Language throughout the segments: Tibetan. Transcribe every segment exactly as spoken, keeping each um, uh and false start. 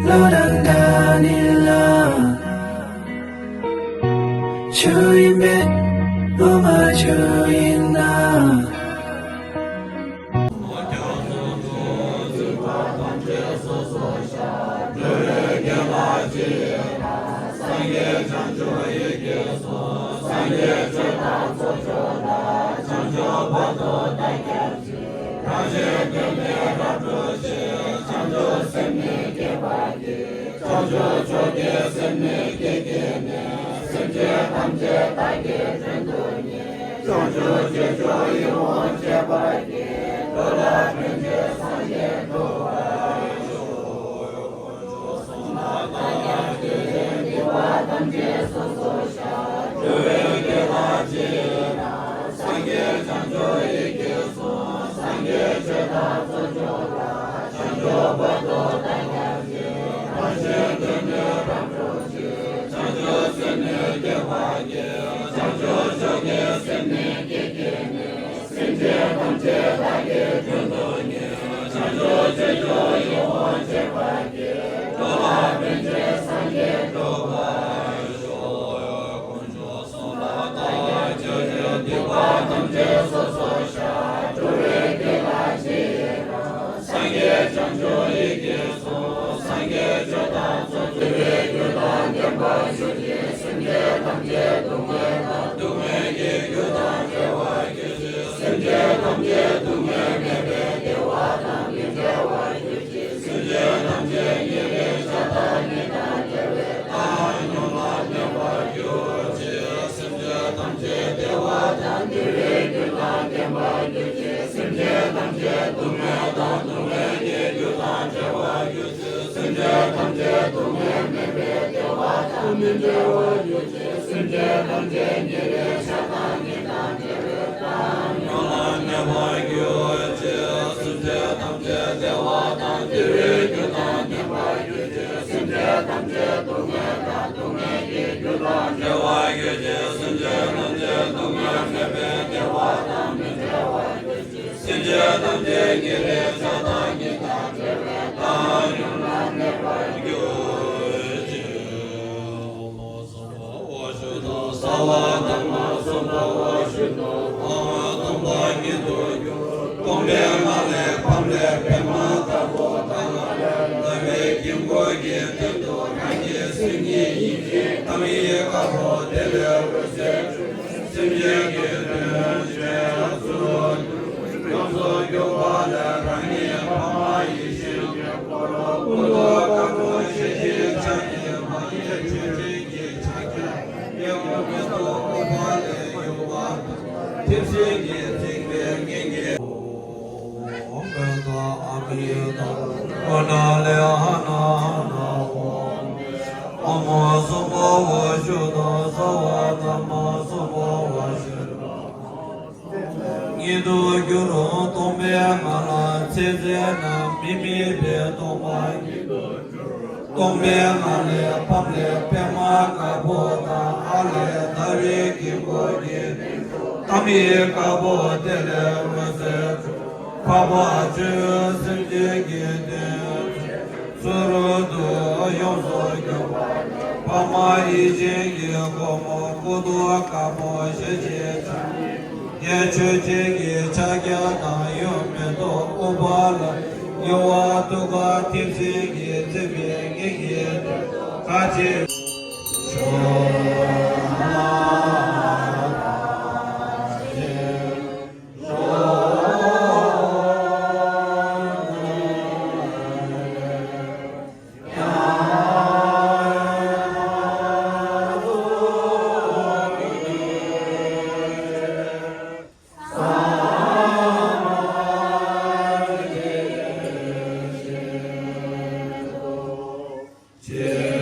བློ་དང་འདྲ་ནི་ལ། ཆོས་ཡིན་པས་སློབ་མ་ཆོས་ཡིན་ན། ཉིད་དུ་གྱུར་སྟོང་པའི་ངང་ལ་ཚེ་ཟད་རྣམས་མི་དམིགས་པའི་སྟོང་པ་ཉིད་དུ་གྱུར། སྟོང་པའི་ངང་ལས་ཕ་ལས་པདྨ་དཀར་པོ་དང་། ཨ་ལས་ཟླ་བའི་དཀྱིལ་འཁོར་གྱི་ཏཱཾ་ཡིག་དཀར་པོ་དེ་ལས་འོད་ཟེར་འཕྲོས། འཕགས་པ་སྤྱོད་པའི་སེམས་ཅན་གྱི་དོན་ཚུལ་དུ་ཡོངས་སུ་གྱུར་པ། འཕགས་མ་ཡིད་བཞིན་གྱི་སྒོ་མོ་སྐུ་མདོག་དཀར་པོ་ཞལ་བཞི་བྱས། རྒྱན་ཆོས་ཅན་གྱི་ཕྱག་རྒྱ་དང་ཡུམ་མེ་ཏོག་ཨུཏྤ་ལ། ཡུ་བ་ཏུ་ཀ་མཐིང་སེར་གྱིས་མཛེས་པའི་སྙན་གྱི་སྒྲ་སྐད་ཅིག་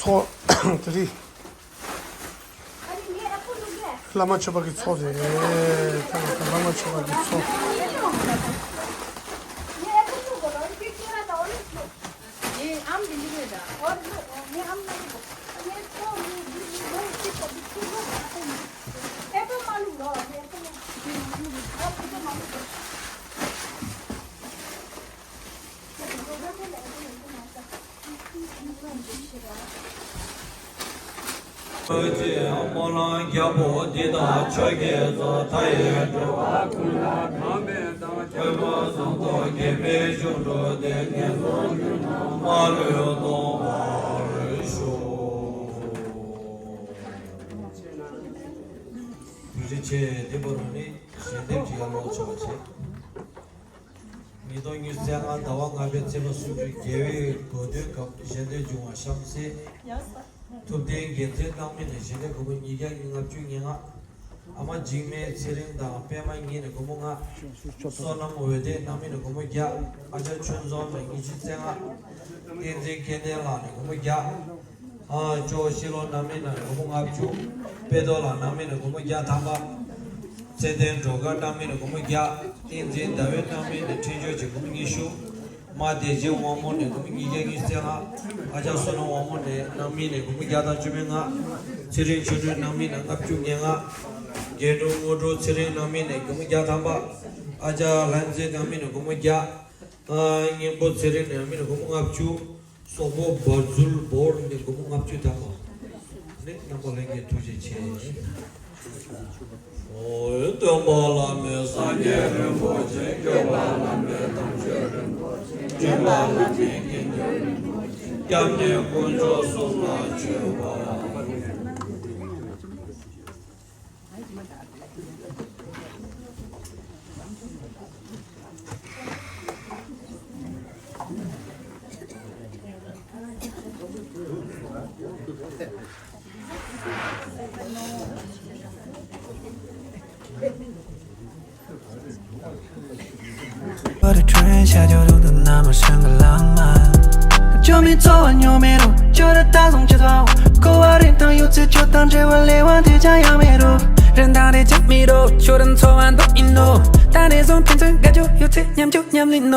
ཚོགས་དེ་རིང་བླ་མ་མཆོད་པ་གི་ཚོགས་རེད། ད་ལྟ་བླ་མ་མཆོད་པ་གི་ཚོགས། ཆོས་ཀྱི་སྨོན་ལམ་རྒྱལ་པོ་འདི་དག་ཆོས་ཀྱི་མཛོད་མཐའ་ཡས་འགྲོ་བ་ཀུན་ལ་གང་མེད་དང་ཁྱད་པར་གསུམ་ཐོག་གེགས་མེད་བཞུགས་འགྲོ་དེ་ངན་སོང་རྒྱུ་རྣམས་མ་ལུས་སྟོངས་པར་ཤོག་ཐུགས་རྗེ་ཆེ། དེ་འབོར་ནི་ཞལ་འདེབས་ཀྱི་ཡར་ལོངས་ཆོག་ཆེ། ཉིས་སྟོང་ཉི་ཤུ་རྩ་ལྔ་ཟླ་བ་ལྔ་པའི་ཚེས་པ་སུམ་ཅུ་རྒྱལ་བའི་གོ་སྟོན་སྐབས་ཞལ་འདེབས་བྱུང་བ་གཤམ་གསལ། ཐུབ་བསྟན་རྒྱལ་མཚན་རྣམ་སྨིན་ནས་ཞལ་འདེབས་སྒོར་མོ་ཉིས་བརྒྱ་ལྔ་བཅུ་ང་ལྔ། ཨ་མ་འཇིགས་མེད་ཚེ་རིང་དང་པད་མ་གཉིས་ནས་སྒོར་མོ་ལྔ། བསོད་ནམས་འོད་ལྡན་རྣམ་སྨིན་ནས་སྒོར་མོ་བརྒྱ། ཨ་ཅག་ཆོས་འཛོམས་ནས་ཉི་ཤུ་རྩ་ལྔ། བསྟན་འཛིན་སྐལ་ལྡན་ལགས་ནས་སྒོར་མོ་བརྒྱ། ཨ་ཅོ་ཤི་ལོ་རྣམ་སྨིན་ནས་སྒོར་མོ་ལྔ་བཅུ། དཔལ་རྡོར་ལགས་རྣམ་སྨིན་ནས་སྒོར་མོ་བརྒྱ་ཐམ་པ། ཚེ་བརྟན་སྒྲོལ་དཀར་རྣམ་སྨིན་ནས་སྒོར་མོ་བརྒྱ། བསྟན་འཛིན་ཟླ་འོད་རྣམ་སྨིན་ནས་འཕྲིན་བཅོལ་གྱི་སྒོར་མོ་ཉི་ཤུ། མ་བདེ་ཆེན་དབང་མོ་ནས་སྒོར་མོ་ཉིས་བརྒྱ་ཉི་ཤུ་རྩ་ལྔ། ཨ་ཅག་བསོད་ནམས་དབང་མོ་ནས་རྣམ་སྨིན་ནས་སྒོར་མོ་བརྒྱ་དང་བཅུ་མེད་ལྔ། ཚེ་རིང་ཆོས་སྒྲོན་རྣམ་སྨིན་ནས་ལྔ་བཅུ་ང་ལྔ། རྒྱན་དྲུག་དངོས་གྲུབ་ཚེ་རིང་རྣམ་སྨིན་ནས་སྒོར་མོ་བརྒྱ་ཐམ་པ། ཨ་ཅག་ལྷ་མཛེས་རྣམ་སྨིན་ནས་སྒོར་མོ་བརྒྱ། ཨ་སྙིང་པོ་ཚེ་རིང་རྣམ་སྨིན་ནས་སྒོར་མོ་ལྔ་བཅུ། སོག་པོ་འབར་རྫུལ་བོར་ནས་སྒོར་མོ་ལྔ་བཅུ་ཐམ་པ། ནི་རྣམ་པ་ལྷན་རྒྱས་ཐུགས་རྗེ་ཆེ། ཨོ། སྟོན་པ་བླ་མེད་སངས་རྒྱས་རིན་པོ་ཆེ། སྐྱོབ་པ་བླ་མེད་དམ་ཆོས་རིན་པོ་ཆེ། འདྲེན་པ་བླ་མེད་དགེ་འདུན་རིན་པོ་ཆེ། སྐྱབས་གནས་དཀོན་མཆོག་གསུམ་ལ་མཆོད་པ། བར་ཁྲོན་ཤ་ཇོ་རུ་དུ་ན་མ་ཧྲང་ག་ལང་མ། ཇོ་མི་ཚོ་བ་ཉོ་མེ་རུ་ཇོ་ར་ད་སོང་ཅི་ཐོ། ཀོ་བ་རིན་ཐང་ཡོད་ཚེ་ཇོ་དང་འབྲེལ་བ་ལེ་བ་དེ་ཅང་ཡང་མེ་རུ། རིན་ཐང་རེ་ཅང་མི་རུ་ཇོ་ར་ཚོ་བ་འདུག་ཨིན་ནོ། ད་ནས་བཟུང་ཕན་ཚུན་དགའ་ཇོ་ཡོད་ཚེ་མཉམ་ཇོ་མཉམ་ལིན་ནོ།